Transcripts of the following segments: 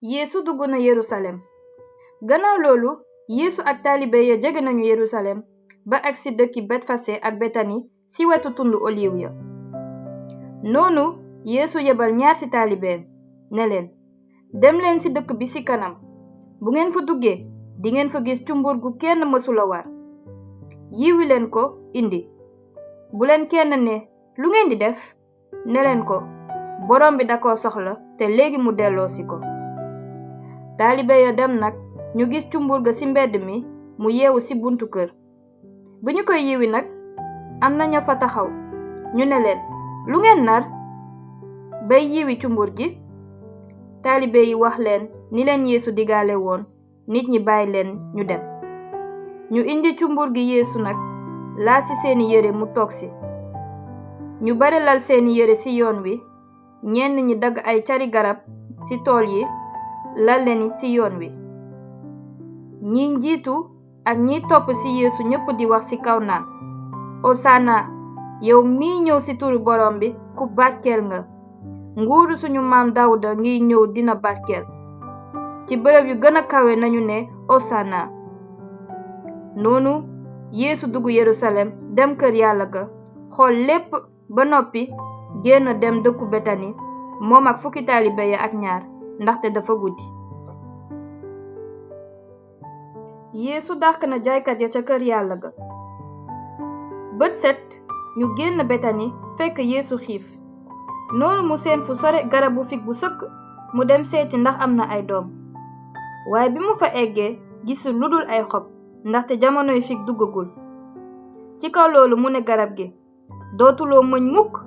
Yeesu dugg na Yerusalem. Gannaaw loolu Yeesu ak taalibe ya jege nañu Yerusalem ba agsi dëkki Betfase ak Betani ci wetu tundu Oliw ya. Noonu Yeesu yebal ñaar ci taalibeem ne leen, dem leen ci dëkk bi ci kanam. Bu ngeen fa duggee dingeen fa gis cumbur gu kenn mësula war. Yiwi leen ko indi. Bu leen kenn ne, lu ngeen di def? Ne leen ko, borom bi da ko soxla te léegi mu delloosi ko. Taalibe ya dem nag ñu gis cumbur ga ci mbedd mi mu yeewu ci buntu kër. bi ñu koy yiwi nag am na ña fa taxaw. ñu ne leen, lu ngeen nar bay yiwi cumbur gi? Taalibe yi wax leen ni leen Yeesu digaale woon, nit ñi bàyyi leen ñu dem. ñu indi cumbur gi Yeesu nag laal ci seeni yére mu toog ci. ñu bare lal seeni yére ci yoon wi, ñenn ñi dagg ay cari garab ci tool yi lal leen ci yoon wi. ñi njiitu ak ñi topp ci Yeesu ñépp di wax ci kaw naan, Osana, yow mii ñëw ci turu borom bi ku barkeel nga. nguuru suñu maam Dawuda ngi ñëw dina barkeel. ci bërëb yu gën a kawe nañu ne Osana. noonu Yeesu dugg Yerusalem dem kër Yàlla ga, xool lépp ba noppi génn dem dëkku Betani moom ak fukki taalibe ya ak ñaar, ndaxte dafa guddi. Yeesu dàq na jaaykat ya ca kër Yàlla ga. bët set ñu génn Betani fekk Yeesu xiif. noonu mu seen fu sore garabu fig bu sëkk, mu dem seeti ndax am na ay doom. waaye bi mu fa eggee gisul lu dul ay xob, ndaxte jamonoy fig duggagul. ci kaw loolu mu ne garab gi, dootuloo mëñ mukk.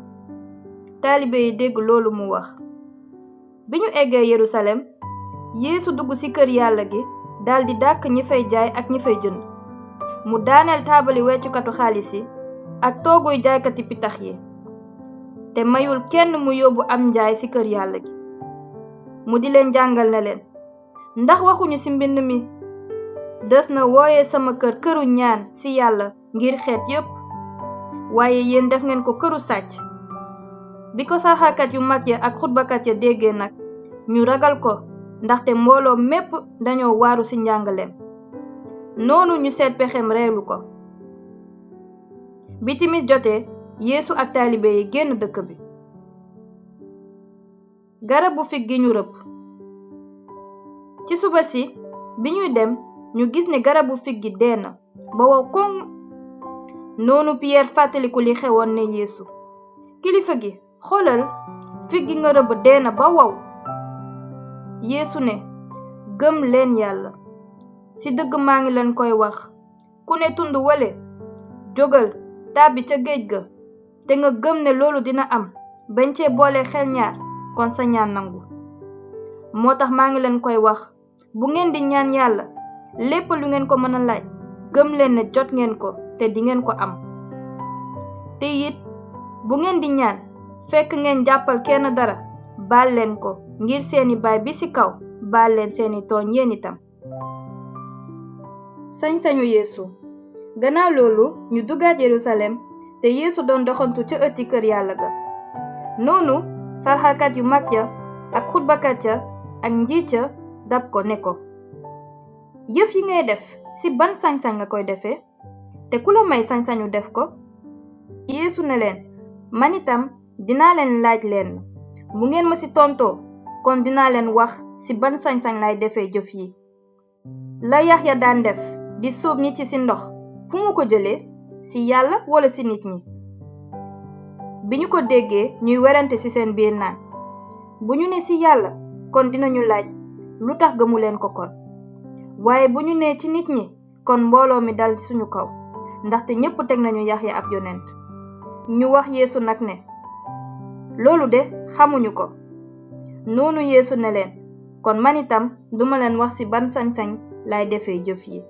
taalibe yi dégg loolu mu wax. bi ñu eggee Yerusalem, Yeesu dugg ci kër Yàlla gi daldi dàq ñi fay jaay ak ñi fay jënd. mu daaneel taabali weccukatu xaalis yi ak tooguy jaaykati pitax yi, te mayul kenn mu yóbbu am njaay ci kër Yàlla gi. mu di leen jàngal ne leen, ndax waxuñu ci mbind mi, des na wooye sama kër këru ñaan ci Yàlla ngir xeet yépp, waaye yéen def ngeen ko këru sàcc. bi ko sarxakat yu mag ya ak xutbakat ya déggee nag, ñu ragal ko, ndaxte mbooloo mépp dañoo waaru ci njàngaleem. noonu ñu seet pexem reelu ko. bi timis jotee, Yeesu ak taalibe yi génn dëkk bi. garabu fig gi ñu rëbb. ci suba si bi ñuy dem, ñu gis ne garabu fig gi dee na ba wow koŋ. noonu Piyeer fàttaliku li xewoon ne Yeesu, kilifa gi, xoolal, fig gi nga rëbb dee na ba wow. Yeesu ne, gëm leen Yàlla. ci dëgg maa ngi leen koy wax, ku ne tund wale, jógal tàbbi ca géej ga, te nga gëm ne loolu dina am, bañ cee boole xel ñaar, kon sa ñaan nangu. moo tax maa ngi leen koy wax, bu ngeen di ñaan Yàlla, lépp lu ngeen ko mën a laaj, gëm leen ne jot ngeen ko te di ngeen ko am. te it bu ngeen di ñaan, fekk ngeen jàppal kenn dara, baal leen ko, ngir seeni baay bi ci kaw baal leen seeni tooñ yéen itam. sañ-sañu Yeesu. gannaaw loolu ñu duggaat Yerusalem, te Yeesu doon doxantu ca ëtti kër Yàlla ga. noonu sarxalkat yu mag ya ak xutbakat ya ak njiit ya dab ko ne ko, yëf yi ngay def ci ban sañ-sañ nga koy defee, te ku la may sañ-sañu def ko? Yeesu ne leen, man itam dinaa leen laaj leen, bu ngeen ma ci tontoo, kon dinaa leen wax ci ban sañ-sañ lay defee jëf yi. la Yaxya daan def di sóob nit ci ndox, fu mu ko jëlee, ci Yàlla walla ci nit ñi? bi ñu ko déggee ñuy werante ci seen biir naan, bu ñu ne ci Yàlla, kon dinañu laaj, lu tax gëmu leen ko kon? waaye bu ñu nee ci nit ñi, kon mbooloo mi dal suñu kaw, ndaxte ñépp teg nañu Yaxya ab yonent. ñu wax Yeesu nag ne, loolu de xamuñu ko. noonu Yeesu ne leen, kon man itam duma leen wax ci ban sañ-sañ lay defee jëf yi.